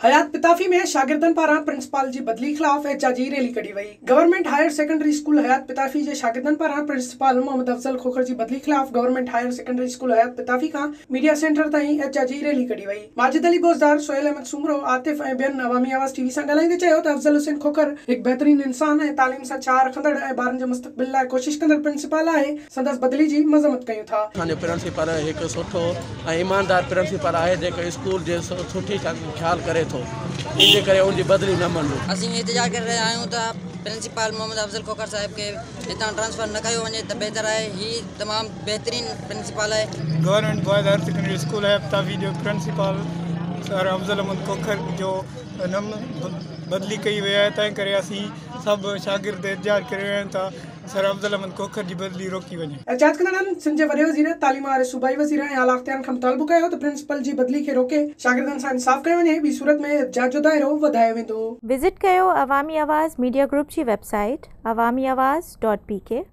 حيات پتافي ۾ شاگردن پاران پرنسپال جي بدلي خلاف احتجاجي ريلي ڪڍي وئي. Government higher secondary school Hayat Pitafi جي شاگردن پاران پرنسپال محمد افضل کوکر جي بدلي خلاف government higher secondary school Hayat Pitafi کان ميڊيا سينٽر تائين احتجاجي ريلي ڪڍي وئي. ماجد علي بوزدار، سهيل احمد سومرو، عاطف ۽ ٻين عوامي آواز ٽي وي سان ڳالهائيندي چيو ته افضل حسين کوکر هڪ بهترين انسان ۽ تعليم سان چاهه رکندڙ ۽ ٻارن جي مستقبل لاء ڪوشش ڪندڙ پرنسپال آهي، سندس بدلي جي مذمت ڪيون ٿا. اسان جو پرنسپال هڪ سٺو ۽ ايماندار پرنسپال آهي جيڪو اسڪول جي سٺي خيال ڪري ٿو ان جي ڪري ان جي بدلي نه منظور. اسين احتجاج ڪري رهيا آهيون ته پرنسپال محمد افضل کوکر صاحب کي هتان ٽرانسفر نه ڪيو وڃي ته بهتر آهي هي تمام بهترين پرنسپال آهي. Government boys higher secondary school Hayat Pitafi جو پرنسپال سر افضل احمد کوکر جو بدلي ڪئي وئي آهي تنهن ڪري اسين سڀ شاگرد احتجاج ڪري رهيا آهيون ته سر افضل احمد کوکر جي بدلي روڪي وڃي. احتجاج ڪندڙن سنڌ جي وڏي وزير، تعليم واري صوبائي وزير ۽ اعليٰ اختيارين کان مطالبو ڪيو ته پرنسپل جي بدلي کي روڪي شاگردن سان انصاف ڪيو وڃي، ٻي صورت ۾ احتجاج جو دائرو وڌايو ويندو. وزٽ ڪيو عوامي آواز ميڊيا گروپ جي website Awami Awaz dot P K.